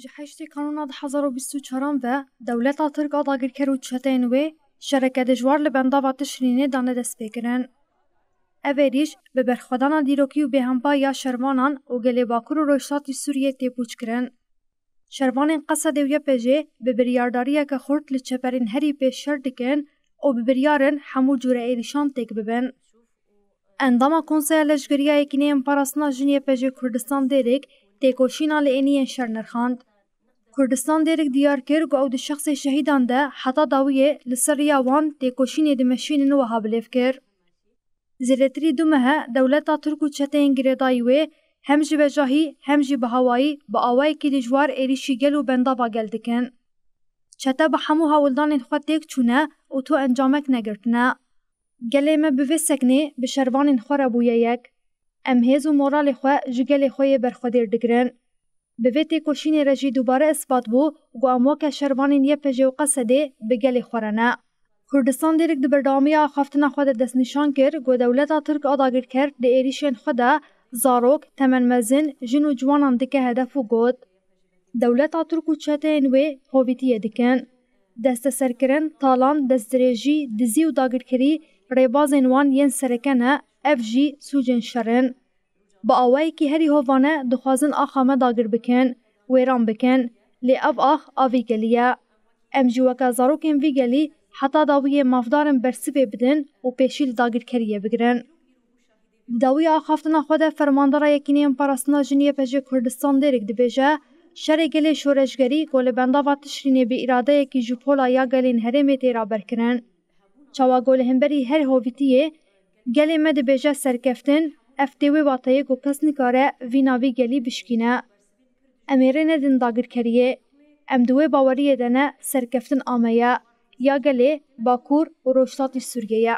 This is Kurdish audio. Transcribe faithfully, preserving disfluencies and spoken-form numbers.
Ji heştê Kanûna du hezar û bîst û çaran ve dewleta Tirk a dagirker û çeteyên wê şereke dijwar li bendava Tişrînê dane destpêkirin. Ev êrîş bi berxwedana dîrokî û bêhempa ya şervanan û gelê Bakur û Rojhilatî Sûriyê tê pûçkirin. Şervanên Qesedê û Y P G bi biryardariyeke xurt li çeperên herî pêş şer dikin û bi biryar in hemû cûre êrîşan têk bibin. Endama Konseya Leşkeriya Yekîneyên Parastina Jin Y P G Kurdistan Dêrêk têkoşîna li êniyên şer nirxand. Kurdistan Dêrêk diyar kir ku ew di şexsê şehîdan de heta dawiyê li ser riya wan têkoşînê dimeşînin wiha bilêv kir. Zêdetirî du meh e dewleta Tirk û çeteyên girêdayî wê hem ji vejahî hem jî bi hawayî bi awayekî dijwar êrîşî gel û bendava gel dikin. Çete bi hemû hewldanên xwe têk çûne û tu encamek negirtine. Gelê me bi vê seknê bi şervanên xwe re bûye yek. Em hêz û moralê xwe ji gelê xwe yê berxwedêr digirin. Bi vê têkoşînê re jî dubare ispat bû ku em weke şervanên Y P G û Qesedê bi gelê xwe re ne. Kurdistan Dêrêk di berdewamiya axaftina xwe de destnîşan kir ku dewleta Tirk a dagirker di êrîşên xwe de zarok, temenmezin, jin û ciwanan dike hedef û got, dewleta Tirk û çeteyên wê hovîtiyê dikin. Desteserkirin, talan, destdirêjî, dizî û dagirkerî rêbazên wan yên sereke ne, ev jî sûcên şer in. Bi awayekî herî hovane dixwazin axa me dagir bikin, wêran bikin, lê ev ax a vî gelî ye. Em jî weke zarokên vî gelî heta dawiyê mafdar in bersivê bidin û pêşî li dagirkeriyê bigirin. Di dawiya axaftina xwe de Fermandara Yekîneyên Parastina Jin Y P G Kurdistan Dêrêk dibêje, şerê gelê şoreşgerî ku li bendava Tişrînê bi îradeyekî ji pola ya gelên herêmê tê raberkirin. Çawa ku li hemberî her hovîtiyê gelê me dibêje serkeftin, ev tê wê wateyê ku kes nikare vîna vî gelî bişkîne. Em ê rê nedin dagirkeriyê. Em di wê baweriyê de ne, serkeftin a me ye, ya gelê Bakur û Rojhilatî Sûriyê ye.